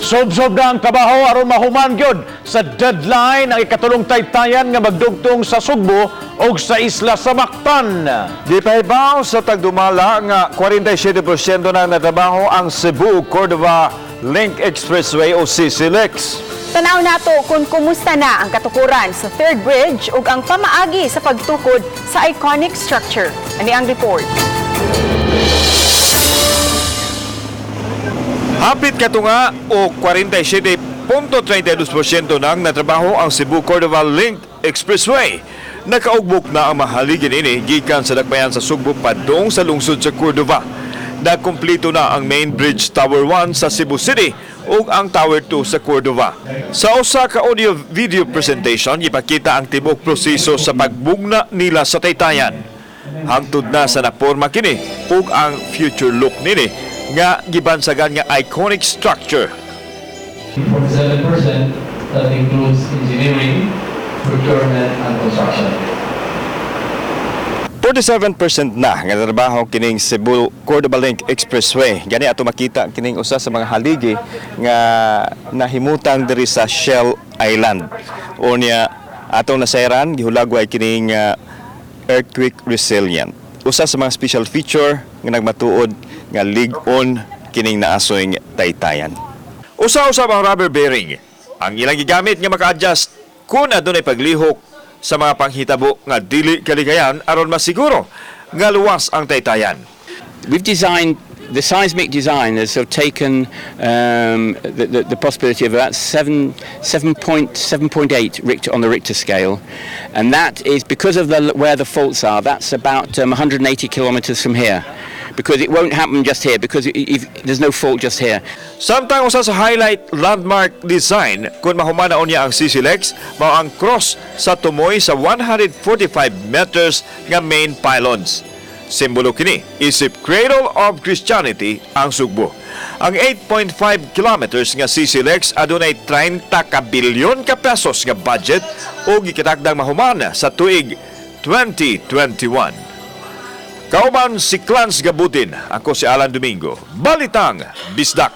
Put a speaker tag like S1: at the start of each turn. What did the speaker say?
S1: Subsob na ang trabaho aron mahuman gyud sa deadline ang ikatulong taytayan nga magdugtong sa Sugbo ug sa isla sa Mactan.
S2: Gipahibaw sa tagdumala nga 47% na natrabaho ang Cebu Cordova Link Expressway o CCLEX.
S3: Tanaw nato kung kumusta na ang katukuran sa third bridge ug ang pamaagi sa pagtukod sa iconic structure. Ani ang report.
S2: Hapit katunga o 47.32% nang natrabaho ang Cebu Cordova Link Expressway. Nakaugbok na ang mahaligin ini gikan sa dakbayan sa Sugbo padung sa lungsod sa Cordova. Nakumplito na ang Main Bridge Tower 1 sa Cebu City ug ang Tower 2 sa Cordova. Sa usa ka audio video presentation, gipakita ang tibuok proseso sa pagbugna nila sa taytayan. Hangtod na sa naporma kini ug ang future look nini nga gibansagan nga iconic structure.
S4: 47%, that includes engineering, procurement, and construction.
S2: 47% na nga trabaho kining Cebu Cordova Link Expressway. Gani ato makita kining usa sa mga haligi nga nahimutang diri sa Shell Island. Unya atong nasayran, gihulagway kining earthquake resilient. Usa sa mga special feature nga nagmatuod nga lig-on kining naasoy taytayan. Usa-usa ang rubber bearing ang ilang gigamit nga maka-adjust kung adunay paglihok sa mga panghitabo nga dili kalikayan aron masiguro nga luwas ang taytayan.
S5: We've designed the seismic designers have taken the possibility of about 7.7.8 Richter on the Richter scale, and that is because of where the faults are. That's about 180 kilometres from here, because it won't happen just here because if there's no fault just here.
S2: Samtang usa sa highlight landmark design kung mahuman na unya ang CCLEX mao ang cross sa tumoy sa 145 meters nga main pylons. Simbolo kini isip Cradle of Christianity ang Sugbo. Ang 8.5 kilometers nga CCLEX adunay 30 ka bilyon ka pesos nga budget ug gikitakdang mahuman sa tuig 2021. Kauban si Clans Gabutin, ako si Alan Domingo. Balitang Bisdak.